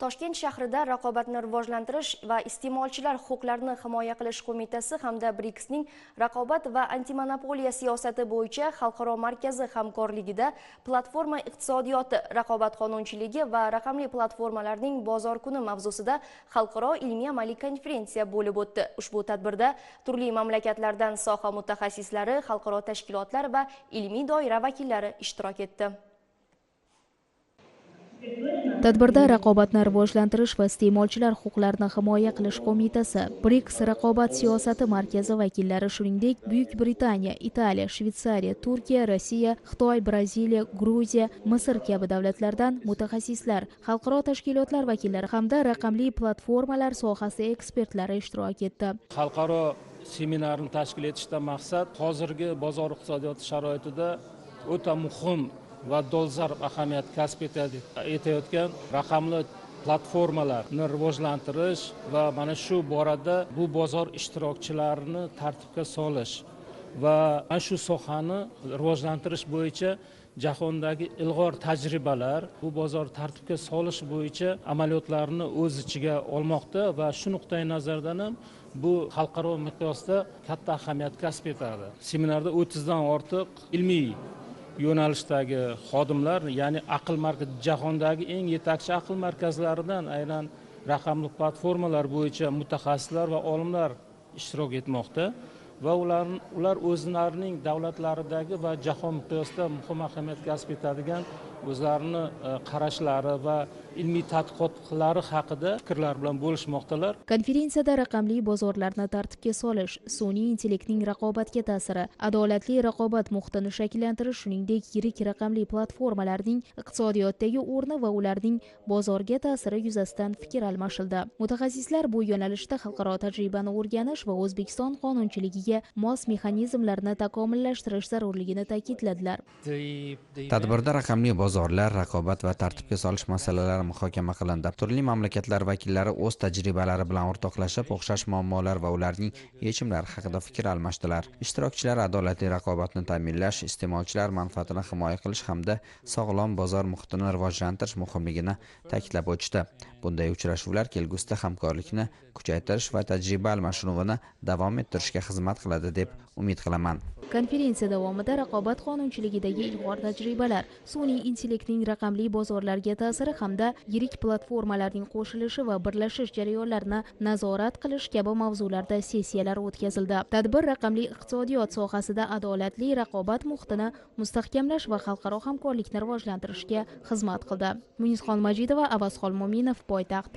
Toshkent shahrida raqobatni rivojlantirish va iste'molchilar huquqlarini himoya qilish qo'mitasi hamda BRICSning raqobat va antimonopoliya siyosati bo'yicha xalqaro markazi hamkorligida platforma iqtisodiyoti, raqobat qonunchiligi va raqamli platformalarning bozor kuni mavzusida xalqaro ilmiy-amaliy konferensiya bo'lib o'tdi. Ushbu tadbirda turli mamlakatlardan soha mutaxassislari, xalqaro tashkilotlar va ilmiy doira vakillari ishtirok etdi. Tadbirda raqobatni rivojlantirish va iste'molchilar huquqlarini himoya qilish qo'mitasi, BRICS raqobat siyosati markazi vakillari, shuningdek, Buyuk Britaniya, Italiya, Shvetsariya, Turkiya, Rossiya, Xitoy, Braziliya, Gruziya, Misr kabi davlatlardan mutaxassislar, xalqaro tashkilotlar vakillari hamda raqamli platformalar sohasi ekspertlari ishtirok etdi. Xalqaro seminarni tashkil etishdan maqsad hozirgi bozor iqtisodiyoti sharoitida o'ta muhim va dolzarb ahamiyat kasb etayotgan raqamli platformalarni rivojlantirish va mana shu borada bu bozor ishtirokchilarini tartibga solish va mana shu sohani rivojlantirish bo'yicha jahondagi ilg'or tajribalar, bu bozor tartibga solish bo'yicha amaliyotlarni o'z ichiga olmoqda va shu nuqtai nazardan ham bu xalqaro miqyosda katta ahamiyat kasb etadi. Seminarda 30 dan ortiq ilmiy yo'nalishdagi xodimlar, ya'ni aql markazi, jahondagi eng yetakchi aql markazlaridan aynan raqamli platformalar bo'yicha mutaxassislar va olimlar ishtirok etmoqda va ular o'zlarining davlatlaridagi va jahon miqyosida muhim ahamiyat kasb etadigan o'zlarini qarashlari va ilmiy tadqiqotlari haqida fikrlar bilan bo'lishmoqdalar. Konferensiyada raqamli bozorlarni tartibga solish, sun'iy intellektning raqobatga ta'siri, adolatli raqobat muhitini shakllantirish, shuningdek, yirik raqamli platformalarning iqtisodiyotdagi o'rni va ularning bozorga ta'siri yuzasidan fikr almashildi. Mutaxassislar bu yo'nalishda xalqaro tajribani o'rganish va O'zbekiston qonunchiligiga mos mexanizmlarni takomillashtirish zarurligini ta'kidladilar. Tadbirda raqamli bozorlar, raqobat va tartibga solish masalalari muhokama qilindi. Turli mamlakatlar vakillari o'z tajribalari bilan o'rtoqlashib, o'xshash muammolar va ularning yechimlari haqida fikr almashdilar. Ishtirokchilar adolatli raqobatni ta'minlash, iste'molchilar manfaatini himoya qilish hamda sog'lom bozor muhitini rivojlantirish muhimligini ta'kidlab o'tishdi. Bunday uchrashuvlar kelgusida hamkorlikni kuchaytirish va tajriba almashinuvini davom ettirishga xizmat qiladi deb umid qilaman. Konferensiya davomida raqobat qonunchiligidagi ilg'or tajribalar, sun'iy intellektning raqamli bozorlarga ta'siri hamda yirik platformalarning qo'shilishi va birlashish jarayonlarini nazorat qilish kabi mavzularda sessiyalar o'tkazildi. Tadbir raqamli iqtisodiyot sohasida adolatli raqobat muhitini mustahkamlash va xalqaro hamkorlikni rivojlantirishga xizmat qildi. Munisxon Majidova, Avazxon Mo'minov, poytaxt.